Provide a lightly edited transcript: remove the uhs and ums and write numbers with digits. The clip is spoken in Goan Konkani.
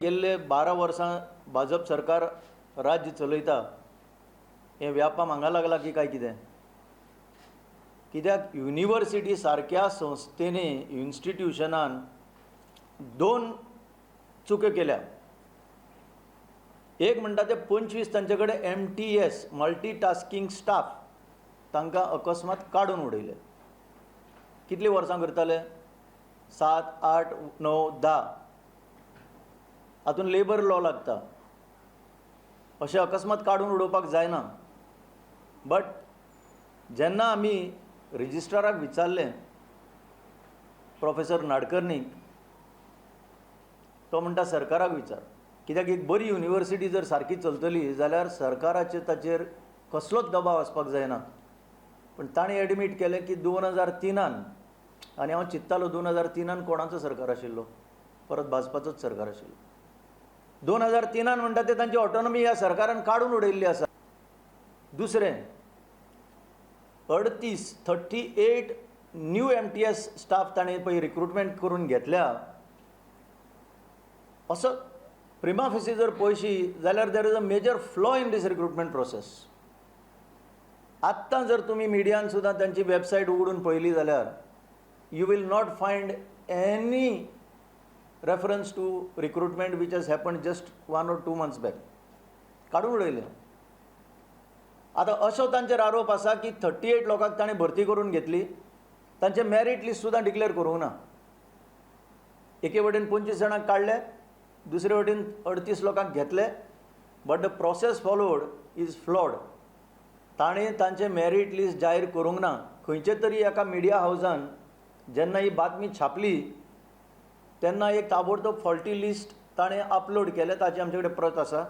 गेल्ले 12 वर्सां भाजप सरकार राज्य चलयता. हें व्यापाम हांगा लागला की काय कितें? कित्याक युनिवर्सिटी सारक्या संस्थेनी, इन्स्टिट्युशनान दोन चुक्यो केल्या. एक म्हणटा ते 25 तांचे कडेन एमटीएस, मल्टीटास्कींग स्टाफ, तांकां अकस्मात काडून उडयले. कितलीं वर्सां करताले? सात, आठ, णव, 10. हातून लेबर लॉ लागता. अशें अकस्मात काडून उडोवपाक जायना. बट जेन्ना आमी रजिस्ट्राराक विचारलें, प्रोफेसर नाडकर्णीक, तो म्हणटा, सरकाराक विचार. कित्याक एक बरी युनिवर्सिटी जर सारकी चलतली जाल्यार सरकाराचेर ताचेर कसलोच दबाव आसपाक जायना. पूण ताणें एडमीट केलें की 2003न, आनी हांव चिंत्तालो, 2003न कोणाचो सरकार आशिल्लो? परत भाजपाचोच सरकार आशिल्लो. 2003न म्हणटा ते तांची ऑटोनॉमी ह्या सरकारान काडून उडयल्ली आसा. दुसरें, 38, 38 न्यू एमटीएस स्टाफ ताणें पळय रिक्रुटमेंट करून घेतल्या. असो प्रिमा फेसी जर पळयशी जाल्यार there is a major flaw in this recruitment process. आत्तां जर तुमी मिडियान सुद्दां तांची वेबसायट उगडून पळयली जाल्यार you will not find any reference to recruitment which has happened just 1 or 2 months back. काडून उडयलें. आतां असो तांचेर आरोप आसा की 38 लोकांक ताणें भरती करून घेतली, तांचें मॅरीट लिस्ट सुद्दां डिक्लेअर करूंक ना. एके वटेन 25 जाणांक काडले, दुसरे वटेन 38 लोकांक घेतले, but the process followed is flawed. ताणें तांचें मॅरीट लिस्ट जाहीर करूंक ना. खंयचे तरी एका मिडिया हावजान जेन्ना ही बातमी छापली तेन्ना एक ताबडतोब फॉल्टी लिस्ट ताणें अपलोड केलें. ताची आमचे कडेन प्रत आसा.